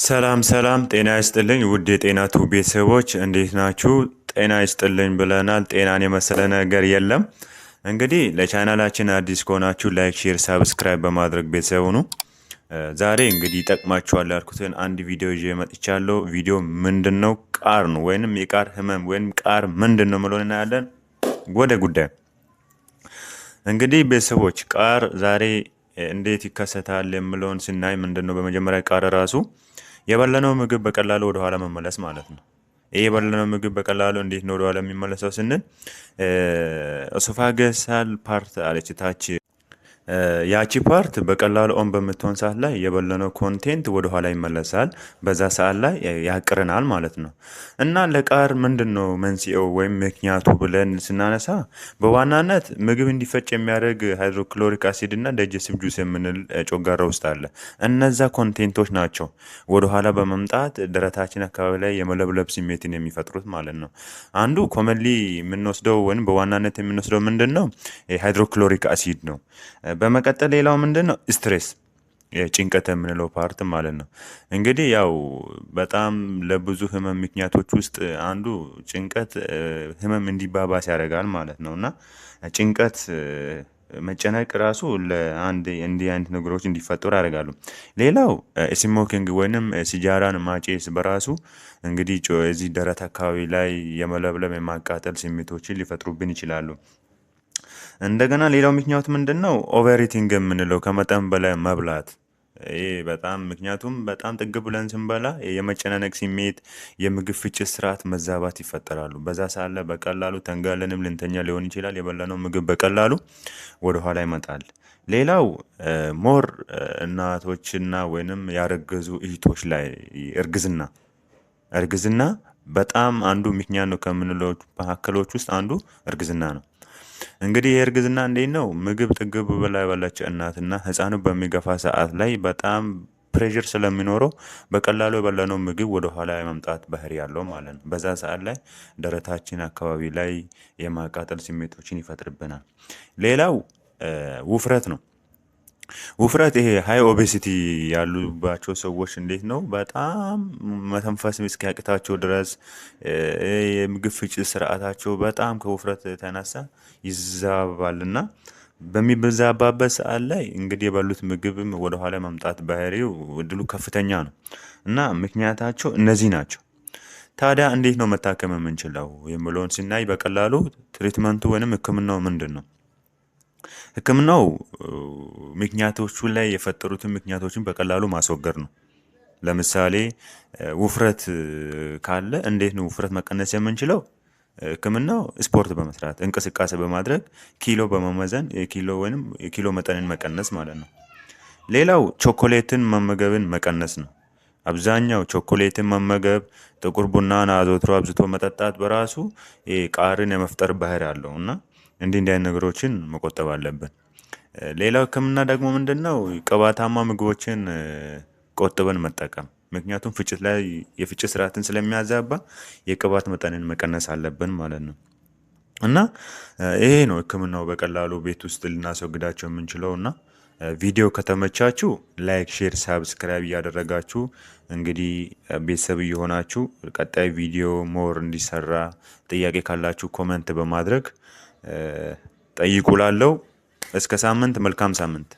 ሰላም ሰላም፣ ጤና ይስጥልኝ ውድ የጤና ቱብ ቤተሰቦች፣ እንዴት ናችሁ? ጤና ይስጥልኝ ብለናል። ጤናን የመሰለ ነገር የለም። እንግዲህ ለቻናላችን አዲስ ከሆናችሁ like፣ share፣ subscribe በማድረግ ቤተሰብ ሁኑ። ዛሬ እንግዲህ ይጠቅማችኋል ያልኩትን አንድ ቪዲዮ ይዤ መጥቻለሁ። ቪዲዮ ምንድን ነው? ቃር ነው ወይንም የቃር ህመም ወይንም ቃር ምንድን ነው የሚለውን እናያለን። ወደ ጉዳዩ። እንግዲህ ቤተሰቦች፣ ቃር ዛሬ እንዴት ይከሰታል የሚለውን ስናይ ምንድን ነው፣ በመጀመሪያ ቃር ራሱ የበላነው ምግብ በቀላሉ ወደኋላ መመለስ ማለት ነው። ይህ የበላነው ምግብ በቀላሉ እንዴት ነው ወደኋላ የሚመለሰው ስንል esophageal part አለች ታች፣ ያቺ part በቀላሉ on በምትሆን ሰዓት ላይ የበላነው content ወደኋላ ይመለሳል። በዛ ሰዓት ላይ ያቅረናል ማለት ነው። እና ለቃር ምንድን ነው መንስኤው ወይም ምክንያቱ ብለን ስናነሳ በዋናነት ምግብ እንዲፈጭ የሚያደርግ hydrochloric acid እና digestive juice የምንል ጨጓራ ውስጥ አለ። እነዛ content ኦች ናቸው ወደኋላ በመምጣት ደረታችን አካባቢ ላይ የመለብለብ ስሜትን የሚፈጥሩት ማለት ነው። አንዱ commonly የምንወስደው ወይም በዋናነት የምንወስደው ምንድን ነው? Hydrochloric acid ነው። በመቀጠል ሌላው ምንድን ነው? Stress፣ ጭንቀት የምንለው part ማለት ነው። እንግዲህ ያው በጣም ለብዙ ህመም ምክንያቶች ውስጥ አንዱ ጭንቀት ህመም እንዲባባስ ያደርጋል ማለት ነው። እና ጭንቀት፣ መጨነቅ ራሱ ለአንድ እንዲህ አይነት ነገሮች እንዲፈጠሩ ያደርጋሉ። ሌላው smoking ወይንም ሲጃራን ማጨስ በራሱ እንግዲህ እዚህ ደረት አካባቢ ላይ የመለብለብ፣ የማቃጠል ስሜቶችን ሊፈጥሩብን ይችላሉ። እንደገና ሌላው ምክንያቱ ምንድን ነው? Overeating የምንለው ከመጠን በላይ መብላት። ይሄ በጣም ምክንያቱም በጣም ጥግብ ብለን ስንበላ የመጨናነቅ ስሜት፣ የምግብ ፍጭት ስርዓት መዛባት ይፈጠራሉ። በዛ ሰዓት ላይ በቀላሉ ተንጋለንም ልንተኛ ሊሆን ይችላል። የበላነው ምግብ በቀላሉ ወደኋላ ይመጣል። ሌላው more እናቶችና ወይንም ያረገዙ እህቶች ላይ እርግዝና በጣም አንዱ ምክንያት ነው ከምንለው መካከሎች ውስጥ አንዱ እርግዝና ነው። እንግዲህ የእርግዝና እንዴት ነው? ምግብ ጥግብ ብላ የበላች እናትና ህፃኑ በሚገፋ ሰዓት ላይ በጣም pressure ስለሚኖረው በቀላሉ የበላነው ምግብ ወደ ኋላ የመምጣት ባህሪ ያለው ማለት ነው። በዛ ሰዓት ላይ ደረታችን አካባቢ ላይ የማቃጠል ስሜቶችን ይፈጥርብናል። ሌላው ውፍረት ነው። ውፍረት ይሄ high obesity ያሉባቸው ሰዎች እንዴት ነው፣ በጣም መተንፈስ እስኪያቅታቸው ድረስ የምግብ ፍጭት ስርዓታቸው በጣም ከውፍረት የተነሳ ይዛባልና በሚዛባበት ሰዓት ላይ እንግዲህ የበሉት ምግብም ወደኋላ መምጣት ባህሪው እድሉ ከፍተኛ ነው እና ምክንያታቸው እነዚህ ናቸው። ታዲያ እንዴት ነው መታከም የምንችለው የሚለውን ስናይ በቀላሉ treatment ኡ ወይንም ሕክምናው ምንድን ነው? ሕክምናው ምክንያቶቹ ላይ የፈጠሩትን ምክንያቶችን በቀላሉ ማስወገድ ነው። ለምሳሌ ውፍረት ካለ እንዴት ነው ውፍረት መቀነስ የምንችለው? ሕክምናው ስፖርት በመስራት፣ እንቅስቃሴ በማድረግ፣ ኪሎ በመመዘን የኪሎ ወይንም የኪሎ መጠንን መቀነስ ማለት ነው። ሌላው ቾኮሌትን መመገብን መቀነስ ነው። አብዛኛው ቾኮሌትን መመገብ፣ ጥቁር ቡናን አዘውትሮ አብዝቶ መጠጣት በራሱ ቃርን የመፍጠር ባህሪ አለው እና እንዲህ እንዲህ አይነት ነገሮችን መቆጠብ አለብን። ሌላው ህክምና ደግሞ ምንድን ነው? ቅባታማ ምግቦችን ቆጥበን መጠቀም። ምክንያቱም ፍጭት ላይ የፍጭት ስርዓትን ስለሚያዛባ የቅባት መጠንን መቀነስ አለብን ማለት ነው። እና ይሄ ነው ህክምናው በቀላሉ ቤት ውስጥ ልናስወግዳቸው የምንችለው። እና ቪዲዮ ከተመቻችሁ like፣ share፣ subscribe እያደረጋችሁ እንግዲህ ቤተሰብ እየሆናችሁ ቀጣይ ቪዲዮ more እንዲሰራ ጥያቄ ካላችሁ comment በማድረግ ጠይቁ። ላለው እስከ ሳምንት፣ መልካም ሳምንት።